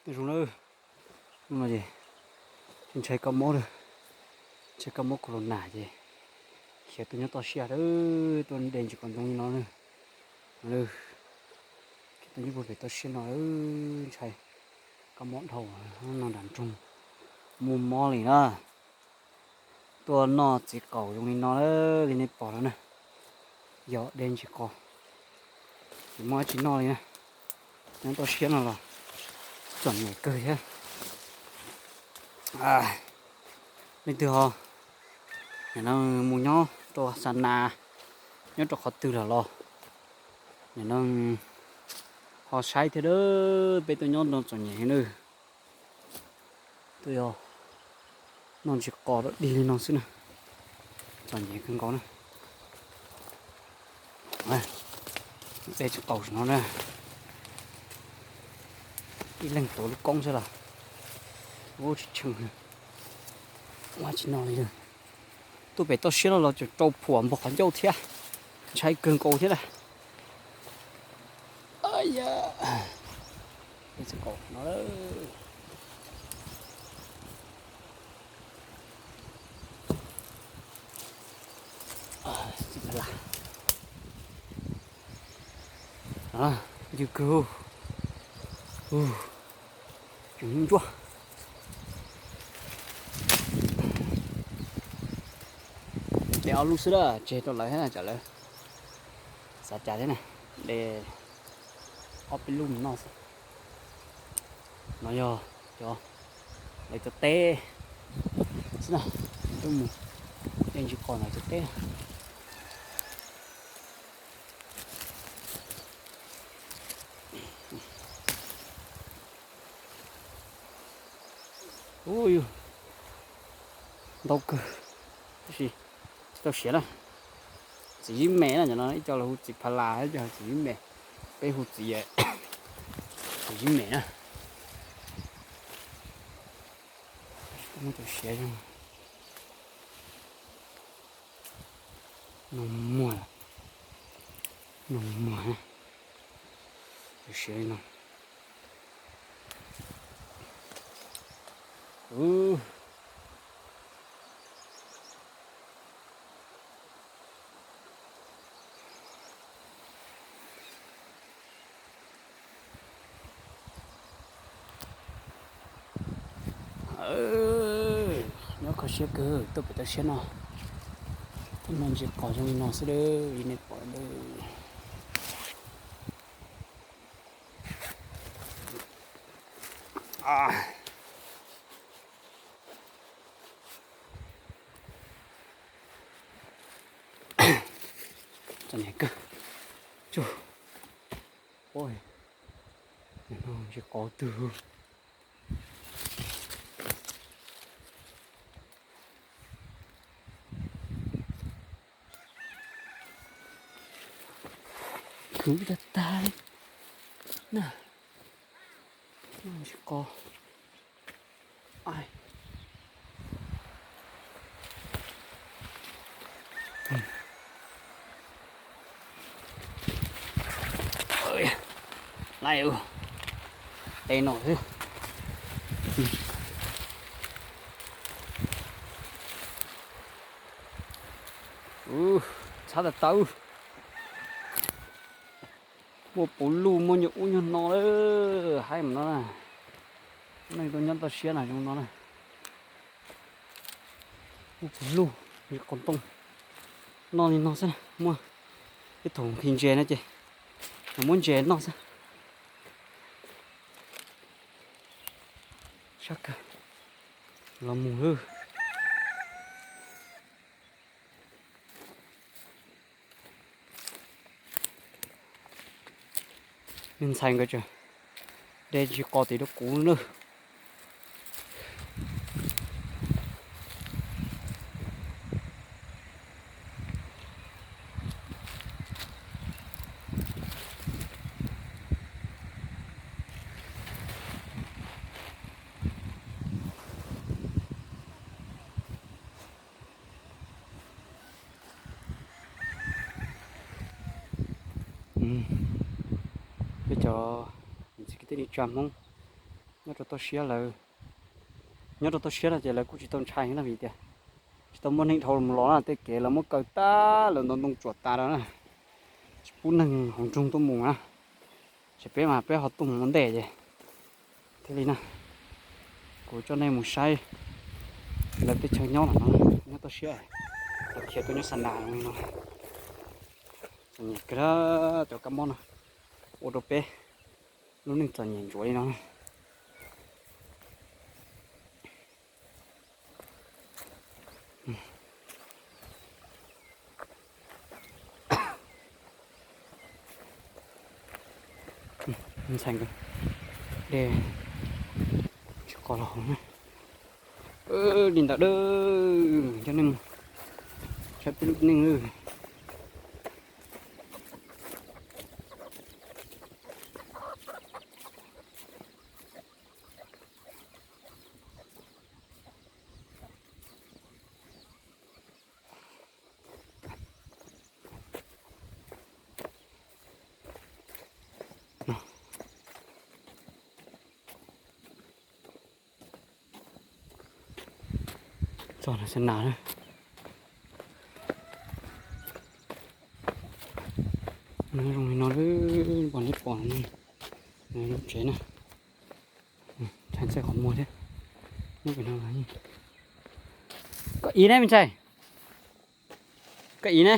Nyob zoo na, hnub no ces ntshai kab mob lawm, ntshai kab mob corona ces khiav tuaj nyob toj siab lawm, tuaj de ntsis qos ntoo li no na. Khiav tuaj nyob puag pem toj siab no, ntshai kab mob dhau, no nram nroog muaj mob li na. Tuaj noj txiv qaum zoo li no li nej pom no na, yog de ntsis qos, tsis muaj dab tsi noj li na. Nyob toj siab no los txom nyem kawg thiab. Leej twg ho nim no mus nyob rau xa nas, nyob rau qhov twg los los, nim no ho saib thiab, peb tuaj nyob no txom nyem heev na. Tuaj yog noj ntsis qos rau dig li no xwb na, txom nyem kawg nkaus na. De tsis qaum no na, ib leeg tuav lub koob xwb los ua tsis tsheej, ua tsis no li. Tuaj pem toj siab no los tseem rau phuam npog qhov ncauj thiab, ntshai kawg nkaus thiab na. Ywg kawg, tseem ntsuab. De ob lub xwb na, tseg rau lawv thiab tsam lawv xav cas thiab na. De ob peb lub mus noj xwb. No yog cov lawv cov teb xwb na, tuaj mus de ntsis qos ntawm cov teb. Ub, yus ntau kawg, tab sis tsis tau siav na. Txiv zib me na, cov no ib co lawv hu txiv pha las, ib co txiv zib me, peb hu txiv, txiv zib me na. Muab tau siav zoo. Noj muag, noj muag, siav li no. Nyob kho siab kawg, tuaj pem toj siab no, tuaj noj ntsis qos zoo li no xwb, li nej pom. Txom nyem kawg. Tsis qos twg. Khwv tag tag li na. Tsis qos. Laiv, tes no xwb. Txhab tawv tawv. Muaj puv luj, muaj nyuag ub nyuag no lawm, haib mas no na. Neeg tuaj nyob toj siab na zoo no na. Muaj puv luj, nyuag qos ntoo. Noj li no xwb na, muaj ib thaum nqhis ntses no ces muab ntses noj xwb. Sab kawg, los mus lawm. Me ntxhais nkawd tseem de ntsis qos tim rau kuv na. Peb cov niam txiv kwv tij neej tsa Hmoob, Nyob rau toj siab lawm, nyob rau toj siab no ces lawv kuj tsis tau ntshai na, vim tias tsis tau muaj neeg dhau los na, tej kev lawv muab kaw tag, lawv ntov ntoo tsuam tas lawm na, tsis pub neeg hauv nroog tuaj mus na. Ces peb mas peb ho tuaj mus ua ntej ces thiaj li na, kuv coj nej mus saib lawv teb chaws nyob no, nyob toj siab, lawv khiav tuaj nyob xa nas li no. Txom nyem kawg, cov kab mob no ua rau peb lub neej txom nyem ntsuav li no. Ntxhais nkawd de tsis qos los hauv na. Li ntawd dab, cov neeg, saib peb lub neej. Txog no xa nas na. Zoo li no, pom nej pom lub tsev na. Ntshai ntxaij qhov muag thiab. Koj ib ne me ntxhais, koj ib ne.